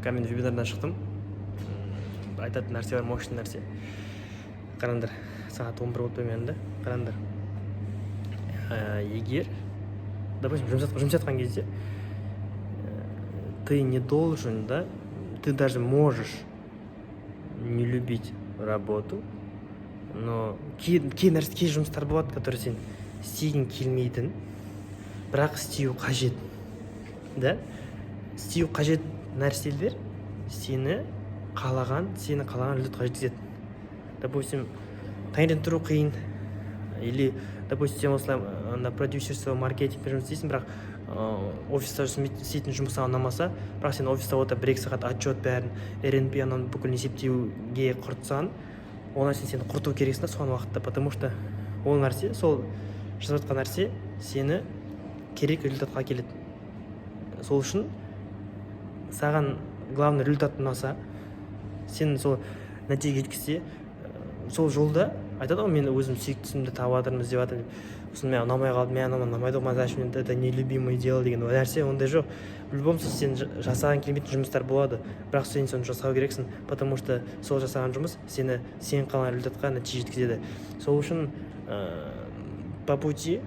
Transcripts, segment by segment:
Қазір мен вебинардан шықтым. Айтатын нәрсе бар, мощный нәрсе. Қараңдар, сағат 11 болды примерно, да. Қараңдар, егер, допустим, жұмыс жатқан кезде ты не должен, да, ты даже можешь не любить работу, но кей нәрсе, кей жұмыстар болады, которые сен істегің келмейтін, бірақ істеу қажет, да. Істеу қажет нәрселер сені қалаған результатқа жеткізеді. Допустим, таңертең тұру қиын или, допустим, сен осылай ана продюсерство, маркетингпен жұмыс істейсің, бірақ офиста істейтін жұмыс саған ұнамаса, бірақ сен офиста отырып 1-2 сағат отчет, бәрін, РНП, ананы бүкіл есептеуге құртсаң, ол нәрсені сен құрту керексің да соған уақытта, потому что ол нәрсе, сол жасап жатқан нәрсе сені керек результатқа әкеледі. Сол үшін саған главный результат ұнаса, сен сол нәтижеге жеткізсе, сол жолда айтады ғой: «Мен өзім сүйікті ісімді тауып жатырмын, іздеп жатырмын», – деп. Сосын мен ұнамай қалды, мен анау ұнамайды ғой, значит, мен это нелюбимое дело деген нәрсе, ондай жоқ. В любом случае сен жасағың келмейтін жұмыстар болады, бірақ сен соны жасау керексің, потому что сол жасаған жұмыс сені сен қалаған результатқа, нәтиже жеткізеді. Сол үшін по пути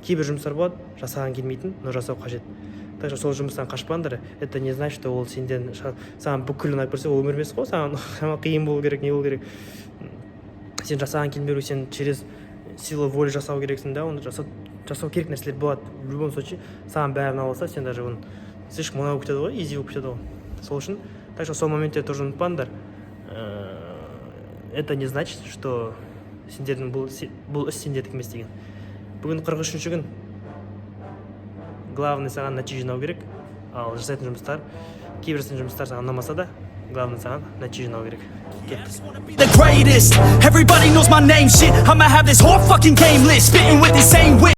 кейбір жұмыстар болады жасаған келмейтін, но жасау қажет. Так что сол жұмыстан қашпаңдар. Это не значит, что ол сенден саған бүкіл ұнап көрсе, ол өмір емес қой. Саған қиын болу керек, не болу керек, сен жасаған келмеу керек, сен через силу воли жасау керексің да. Оны жасау керек нәрселер болады. В любом случае саған бәрі ұнап алса, сен даже оны слишком оңай болып кетеді ғой, изи болып кетеді ғой. Сол үшін, так что сол моментте тоже ұмытпаңдар. Это не значит, что сендердің бұл іс сендердікі емес деген. Бүгін 43-күн. Главный саған нәтиже жинау керек. Ал жасайтын жұмыстар, кейбір жасайтын жұмыстар саған ұнамаса да, главный саған нәтиже жинау керек. Кеттік. Be the greatest. Everybody knows my name, shit. I'ma have this whole fucking game list, spitting with the same wit.